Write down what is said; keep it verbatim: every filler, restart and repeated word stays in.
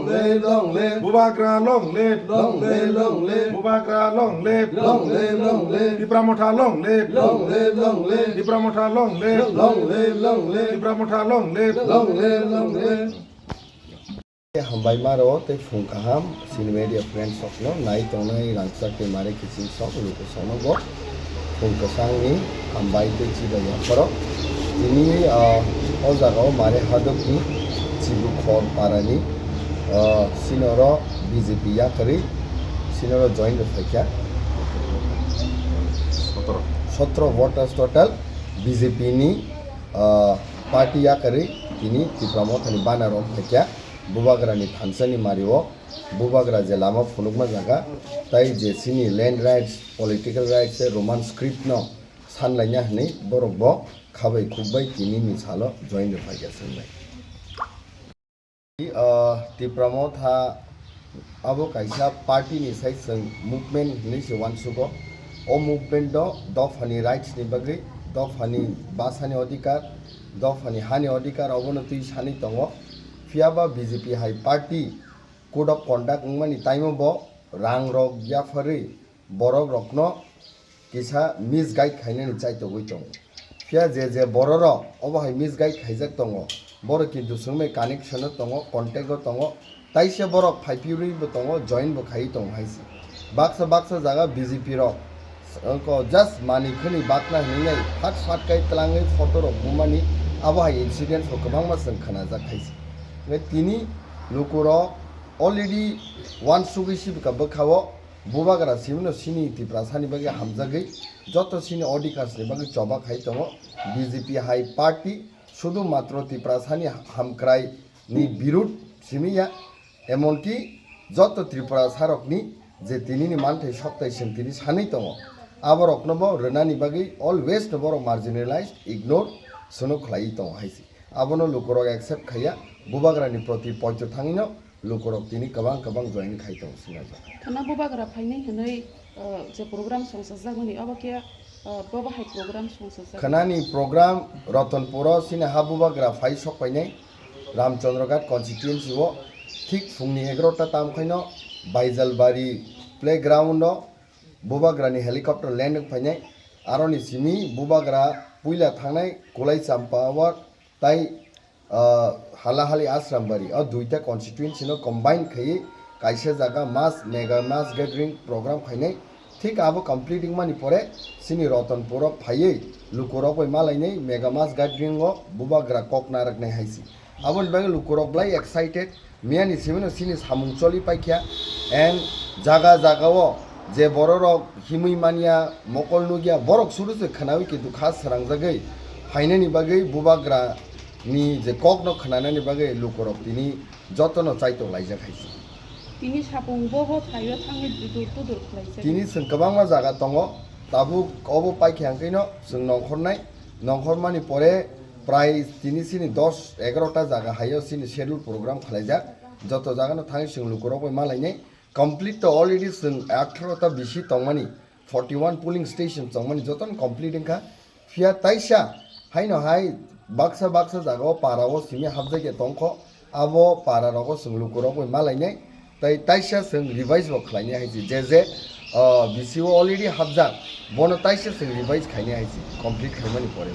Long live, long live. Bubagra long live. Long live, long live. Bubagra long live. Long live, long live. Tipra Motha long live. Long live, long live. Tipra Motha long live. Long live, long live. Tipra Motha long live. Long live, long live. Hambai maro tei phung kaham chini media friends rokno nai tongnai rangchak tei mare kiching sok luku sono bo phung kwchangni hambai tei chibai yapharo tini, ah, o jagao mare hadokni Chibukhor parani, ah, sinoro B J P yakarwi sinoro join rw phaikha. Sotro. Sotro voters total B J P ni, ah, party yakarwi tini Tipra Mothani banner rw phaikha. Bubagrani thansani mario, Bubagra je lama phunukma jaga, tai je chini land rights, political rights, Roman script no sanlaina hwnwi borok bo khabai khukbai tini ni salo join rw phaikha chwng bai. Ah, Tipra Motha abo kaisa party ni sai chwng movement hwnwi se uansugo. O movement o dophani rights ni bagwi, dophani bwsani odhikar, dophani hani odhikar obono twi sanwi tongo. Phiya ba B J P hai party code of conduct wngmani taimo bo rang rok yapharwi borok rokno kisa misguide khainani chaitogwi tongo. Phiya je je bororok obo hai misguide khaijak tongo, borok kintu chwngbai connection o tongo, contact o tongo, taisa borok phaiphirwi bo tongo, join bo khaiwi tongo hai se. Baksa baksa jaga B J P rok wngkha just mani khwni bakna hinwi nai phat phat kai twlangwi photo rok bumani, abo hai incident bo kwbangma chwng khnajak hai se. Hwnkhe tini lukurok already uansugwi sibika bwkha-o. Bubagra simino chini Tiprasani bagwi hamjagwi joto chini odhikars ni bagwi choba khai tongo. B J P hai party sudu matro Tiprasani hamkrai ni birud simi ya, emonki joto Tiprasa rokni je tinini manthai soktai chwng tini sanwi tongo, aborokno bo rwnani bagwi always no borok marginalized, ignore sono khlaiwi tongo hai se. Abono lukurok accept khaiya, Bubagrani proti poito thangwino lukurok tini kwbang kwbang join khai tongo sinajak. Khwna Bubagra phainai hwnwi, uh, je program songchajakmani, obo khe, uh, bobo hai program songchajak. Khwnani program Ratanpuro chini ha Bubagra phai sok painai Ramchandraghat constituency o, thik phungni egarota tam khaino Baijalbari playground o Bubagrani helicopter land wng phainai. Aroni simi Bubagra puila thangnai Kulai Champa Award tai, ah, Halahali Asrambari, o duita constituency no combine khaiwi kaisa jaga mass, mega mass gathering program khainai. Thik abo complete wngmani pore chini Ratanpuro phaiwi lukurok bai malainai mega mass gathering o Bubagra kok narwknai hai se. Aboni bagwi lukurok belai excited. Miyani simino chini samung choli paikha, and jaga jagao je bororok himwi manya, mokol nukya, borok suru se khwnawi kintu kha srangjagwi phainani bagwi Bubagra ni je kokno khwnanani bagwi lukurok tini jotono chaitok laijak hai se. Tini sapung bo bo thaio thangwi dudur tudur khlaijak. Tini chwng kwbangma jaga tongo, tabuk obo paikha hwnkhe no chwng nongkhornai, nongkhormani pore prai tini chini dos egarota jaga haio chini schedule program khlaijak. Joto jagano thangwi chwng lukurok bai malainai. Complete to already chwng atharo ta bisi tongmani, forty one polling station tongmani jotono complete wngkha. Phiya taisa haino hai baksa baksa jagao parao simi hapjakya tongkho. Abo pararogo chwng lukurok bai malainai. Tai taisa chwng revise bo khlainai hai se. Je je, ah, bisi o already hapjak, bono taisa chwng revise khainai hai se, complete khaimani pore.